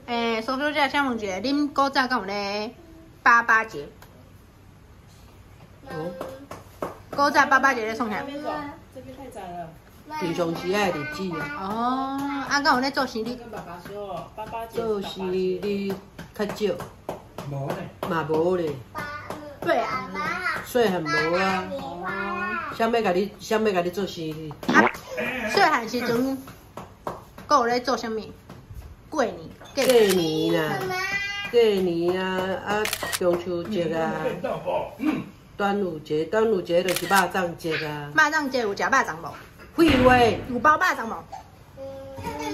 欸，蘇小姐，請問一下，恁古早敢有咧爸爸節？哦。古早爸爸節咧創啥？這邊太窄了。平常時仔的日子啊。哦，啊，敢有咧做生日？跟爸爸說，爸爸節。做生日較少。無咧。嘛無咧。對啊。細漢無啊。啥欲共你，啥欲共你做生日？啊，細漢時陣，閣有咧做啥物？過年。過年啦，過年啊，啊，中秋節啊。端午節，端午節就是肉粽節啊。肉粽節有食肉粽無？廢話。有包肉粽無？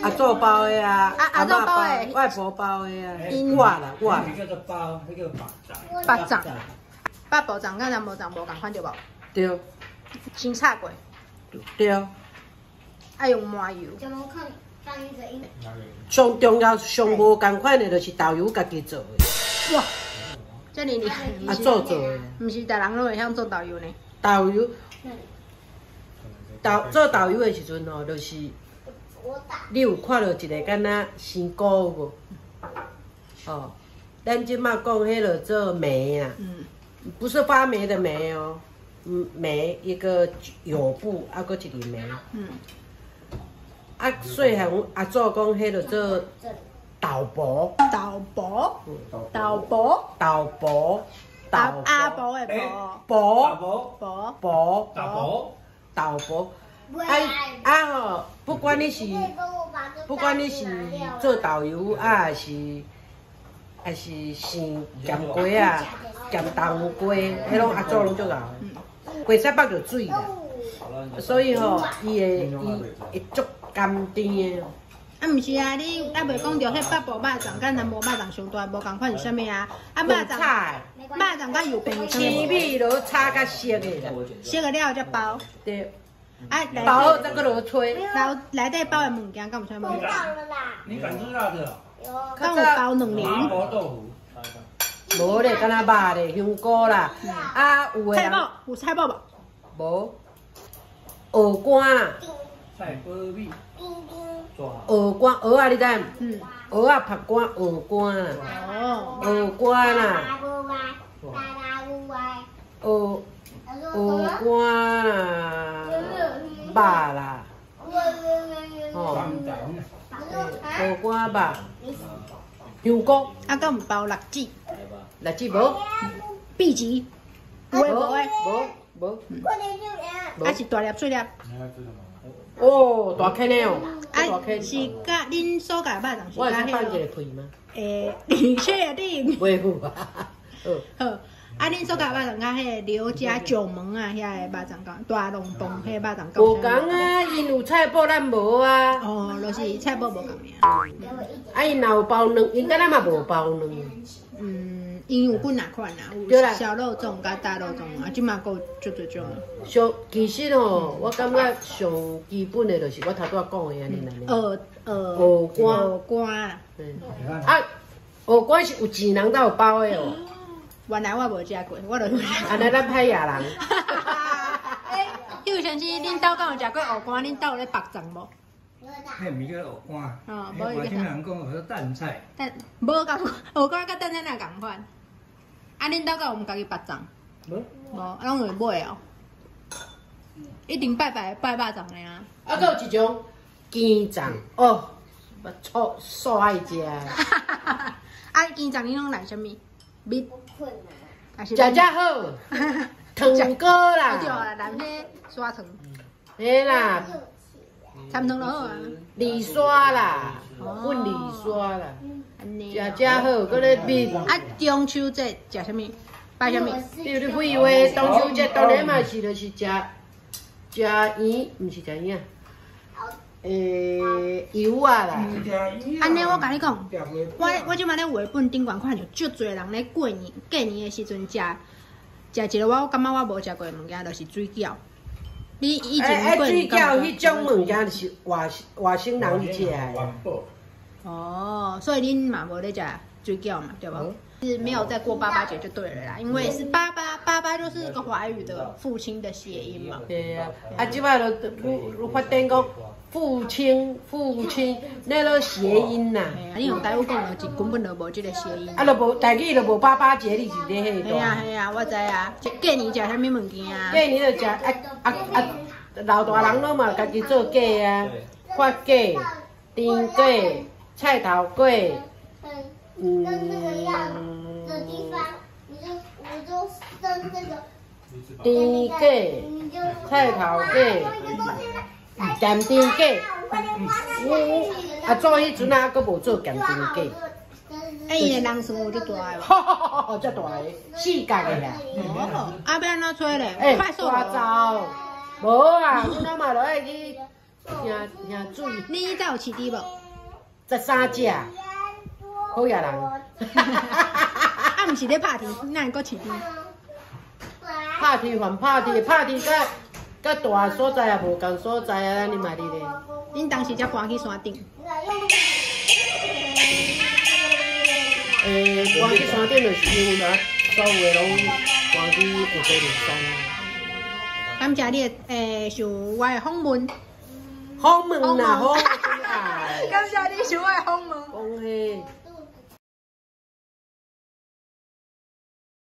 阿祖包的啊，阿祖包的，外婆包的啊。我啦，我。叫做包，彼叫肉粽。肉粽，北部粽佮南部粽無仝款對無？對。先炒過。對。愛用麻油。上重要、上無仝款的，就是豆油家己做的。哇，這爾厲害！阿祖做的。毋是逐人攏會曉做豆油呢。豆油，豆做豆油的時陣吼，就是你有看著一個敢若生菇無？哦，咱這馬講彼个做梅啊，不是發霉的霉哦，梅一個酉部，啊，閣一個梅。啊，細漢阮阿祖講，彼个做豆婆。豆婆。豆婆。豆婆。豆阿婆的婆。婆。婆。婆。豆婆。豆婆。啊啊吼！不管你是做豆油啊，還是生鹹雞仔、鹹豆腐雞，彼攏阿祖攏足𠢕的。雞屎放著水啦，所以吼，伊會伊會足甘甜的。啊，毋是啊，你猶未講著，彼北部肉粽佮南部肉粽上大無仝款是啥物啊？啊，肉粽肉粽佮油餅有啥物？生米落炒較熟的啦，熟了了後才包。對。啊，包好再閣落炊。內內底包的物件敢有啥物？你敢吃辣的？敢有包卵仁？麻婆豆腐。無咧，敢若肉咧，香菇啦。啊，有的。菜脯有菜脯無？無。鵝肝啦。菜脯米。鵝肝，蚵仔你知？嗯。蚵仔曝乾，鵝肝啦。哦。鵝肝啦。鵝鵝肝啦，肉啦。哦。鵝肝肉。香菇。啊，敢有包栗子？栗子無。荸薺。有的無的？無無。啊是大粒細粒。哦，大顆的哦。啊，是佮恁所在肉粽是我會使放一个屁嗎？欸，你確定？袂有啊。好，啊，恁所在肉粽佮彼个劉家九門啊，遐个肉粽仝大龍峒彼个肉粽無仝啊，𪜶有菜脯，咱無啊。哦，就是菜脯無仝爾。啊，𪜶若有包卵，𪜶敢若嘛無包卵。嗯，𪜶有幾若款啊，有小肉粽佮大肉粽啊，這馬閣有足濟種。上其實吼，我感覺上基本的就是我頭拄仔講的按呢按呢。鵝鵝肝。鵝肝。啊，鵝肝是有錢人才有包的哦。原來我無食過，我就按呢咱歹野人。欸，邱先生，恁兜敢有食過鵝肝？恁兜有咧縛粽無？彼毋是叫鵝肝，哦，無我聽人講叫淡菜。但無仝，鵝肝佮淡菜哪仝款？啊，恁兜敢有毋家己縛粽？無。無，啊，攏會買哦。一定拜拜拜肉粽的啊。啊，閣有一種羹粽哦，我素愛食。啊，羹粽你攏來啥物？蜜。食食好，糖果啦。對啊，來彼砂糖。嘿啦。參糖就好啊。二沙啦，粉二沙啦。食食好，閣咧蜜。啊，中秋節食啥物？拜啥物？比如你廢話，中秋節當然嘛是就是食食圓，毋是食圓啊。欸，油仔啦。按呢，我共你講，我這擺咧繪本頂懸看著足濟人咧過年過年的時陣食食一个我感覺我無食過的物件，就是水餃。你以前過水餃彼種物件是外省人去食的。哦，所以恁嘛無咧食水餃嘛，對無？是沒有在過爸爸節就對了啦，因為是爸爸。爸爸就是個華語的父親的諧音嘛。對啊，啊，這擺就愈發展講父親，父親，那個諧音啦。你用台語講就是根本就無這個諧音。啊，就無台語就無爸爸節，你是咧彼個。係啊係啊，我知啊。過年食啥物物件啊？過年就食啊啊啊！老大人攏嘛家己做粿啊，發粿、甜粿、菜頭粿，甜粿、菜頭粿、鹹甜粿。我啊做彼陣啊，閣無做鹹甜粿。哎，伊的人數有遮大的無？哈，遮大个，四角的啦。哦，啊，欲按怎吹咧？欸，快速大灶。無啊，阮阿媽就愛去行行水。你以前有飼豬無？ 13隻，好野人。啊，毋是咧拍鐵，哪會閣飼豬？拍鐵還拍鐵，拍鐵甲甲大所在也無仝所在啊！你嘛佇咧？恁當時才搬去山頂？欸，搬去山頂就是因為啊，所有的攏搬去有溪林山。感謝你的受我的訪問。訪問啦，訪問啊！感謝你受我的訪問。講彼。